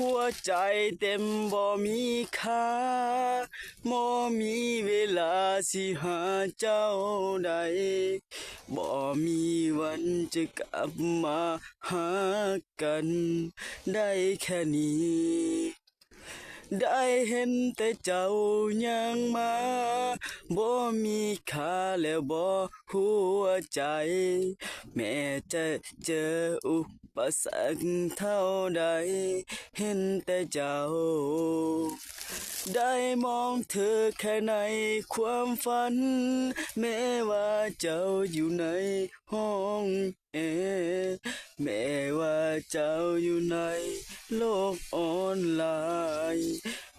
ຫົວໃຈເຕັມບໍ່ມີຄ່າ ບໍ່ມີເວລາຊິຫາເຈົ້າໄດ້ ບໍ່ມີວັນຈະກັບມາຮັກກັນໄດ້ແຄ່ນີ້ ໄດ້ເຫັນແຕ່ເຈົ້າຍ່າງມາ ບໍ່ມີຄ່າແລ້ວບໍ່ຫົວໃຈ ແມ້ຈະເຈີອຸປະສັກເທົ່າໃດ ເຫັນແຕ່ເຈົ້າ ໄດ້ມອງເທີແຄ່ໃນຄວາມຝັນ ແມ້ວ່າເຈົ້າຢູ່ໃນ ຫ້ອງແອ ແມ້ວ່າເຈົ້າຢູ່ໃນໂລກອອນລາຍ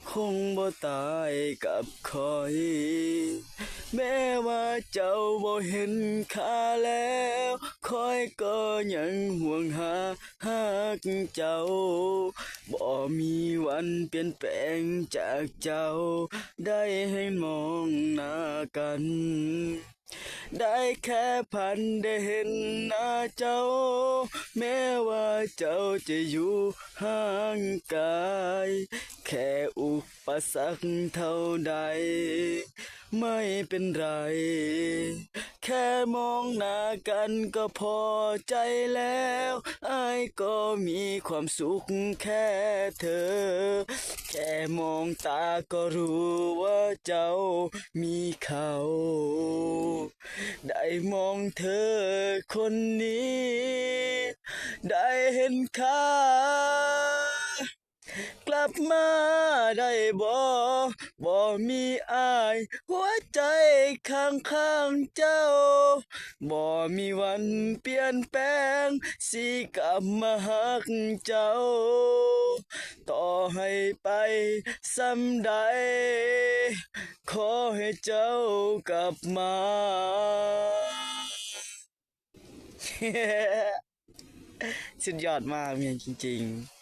ຄົງບໍ່ຕາຍກັບຂ້ອຍ ແມ້ວ່າເຈົ້າບໍ່ເຫັນຄ່າແລ້ວ ຂ້ອຍກໍຍັງຫ່ວງຫາຮັກເຈົ້າ ບໍ່ມີວັນປ່ຽນແປງຈາກເຈົ້າ ໄດ້ໃຫ້ມອງໜ້າກັນ ໄດ້ແຄ່ຝັນໄດ້ເຫັນໜ້າເຈົ້າ ແມ້ວ່າເຈົ້າຈະຢູ່ຫ່າງໄກ ແຄ່ອຸປະສັກເທົ່າໃດ ໄມ່ເປັນໄລ ແຄ່ມອງໜ້າກັນກໍພໍໃຈແລ້ວ ອ້າຍກໍມີຄວາມສຸກແຄ່ເທີ ແຄ່ມອງຕາກໍຮູ້ວ່າເຈົ້າມີເຂົາ ໄດ້ມອງເທີຄົນນີ້ ໄດ້ເຫັນຄ່າ ກັບມາໄດ້ບໍ່? ບໍ່ມີອ້າຍ ຫົວໃຈຂ້າງໆເຈົ້າ ບໍ່ມີວັນປ່ຽນແປງ ຊິກັບມາຮັກເຈົ້າ ຕໍ່ໃຫ້ໄປສ່ຳໃດ ຂໍໃຫ້ເຈົ້າກັບມາ. ສຸດຍອດມາກແມ່ນຈິງໆ.